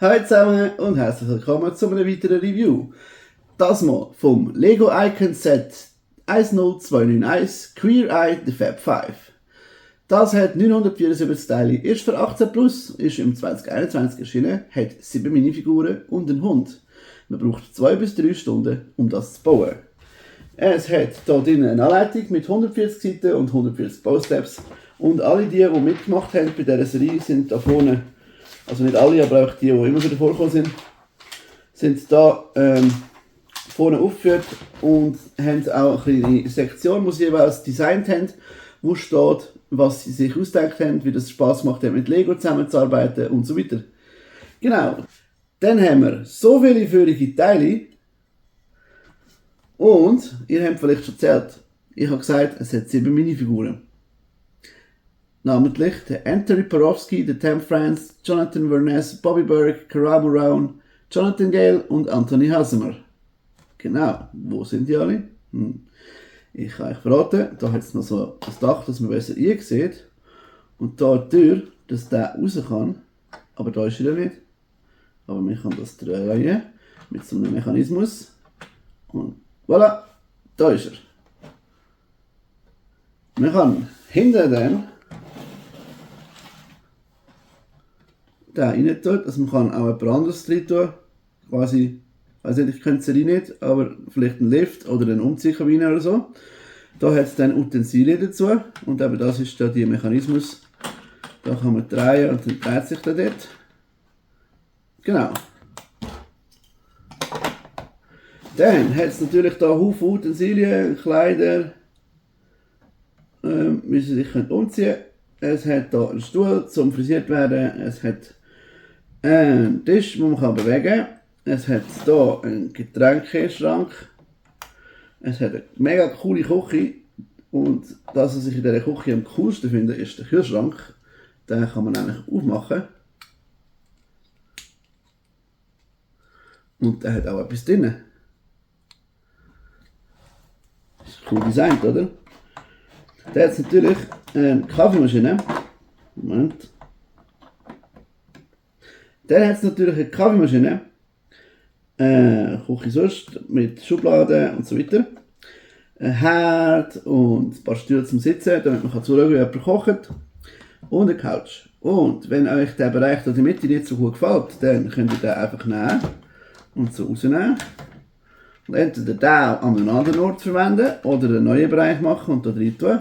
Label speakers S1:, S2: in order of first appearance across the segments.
S1: Hallo zusammen und herzlich willkommen zu einem weiteren Review. Das mal vom Lego Icon Set 10291 Queer Eye The Fab 5. Das hat 974 Teile, ist für 18 plus, ist im 2021 erschienen, hat 7 Minifiguren und einen Hund. Man braucht 2 bis 3 Stunden, um das zu bauen. Es hat hier drin eine Anleitung mit 140 Seiten und 140 Bausteps. Und alle die mitgemacht haben bei dieser Serie, sind da vorne, also nicht alle, aber auch die immer wieder vorgekommen sind da vorne aufgeführt und haben auch eine kleine Sektion, die sie jeweils designt haben, wo steht, was sie sich ausgedacht haben, wie das Spaß macht, mit Lego zusammenzuarbeiten und so weiter. Genau. Dann haben wir so viele feurige Teile und ihr habt vielleicht schon erzählt, ich habe gesagt, es hat 7 Minifiguren. Namentlich der Anthony Porowski, der Tam France, Jonathan Verness, Bobby Berg, Karamo Brown, Jonathan Gale und Anthony Hassemer. Genau, wo sind die alle? Ich kann euch verraten, da hat es noch so ein Dach, dass man besser sieht. Und da die Tür, dass der raus kann. Aber da ist er nicht. Aber man kann das drehen mit so einem Mechanismus. Und voilà, da ist er. Man kann hinten dann da rein tun, also man kann auch etwas anderes drin tun. Quasi, also ich könnte es rein nicht, aber vielleicht einen Lift oder eine Umziehkabine oder so. Da hat es dann Utensilien dazu und eben das ist da der Mechanismus. Da kann man drehen und dann dreht sich da dort. Genau. Dann hat es natürlich da Haufen Utensilien, Kleider, wie sie sich umziehen können. Es hat hier einen Stuhl zum frisiert werden. Es hat einen Tisch, den man bewegen kann. Es hat hier einen Getränkeschrank. Es hat eine mega coole Küche. Und das, was ich in dieser Küche am coolsten finde, ist der Kühlschrank. Den kann man nämlich aufmachen. Und der hat auch etwas drin. Ist cool designt, oder? Der hat natürlich eine Kaffeemaschine. Moment. Dann hat es natürlich eine Kaffeemaschine. Küche sonst mit Schubladen und so weiter. Ein Herd und ein paar Stühle zum Sitzen, damit man zuschauen kann, wie jemand kocht. Und eine Couch. Und wenn euch der Bereich da in der Mitte nicht so gut gefällt, dann könnt ihr den einfach nehmen und so rausnehmen. Und entweder den an einem anderen Ort verwenden oder einen neuen Bereich machen und da rein tun,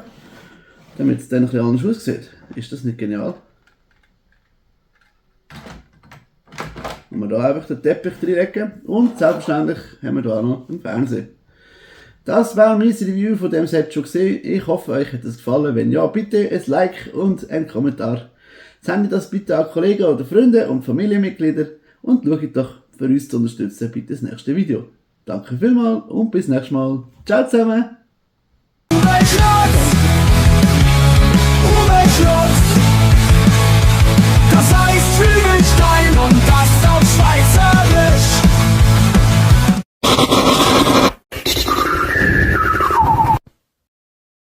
S1: damit es dann ein bisschen anders aussieht. Ist das nicht genial? Und wir hier einfach den Teppich reinlegen und selbstverständlich haben wir hier noch einen Fernseher. Das war mein Review von dem Set schon gesehen. Ich hoffe, euch hat es gefallen. Wenn ja, bitte ein Like und einen Kommentar. Sendet das bitte an Kollegen oder Freunde und Familienmitglieder und schaut doch für uns zu unterstützen bitte das nächste Video. Danke vielmals und bis nächstes Mal. Ciao zusammen!
S2: Umweltschutz!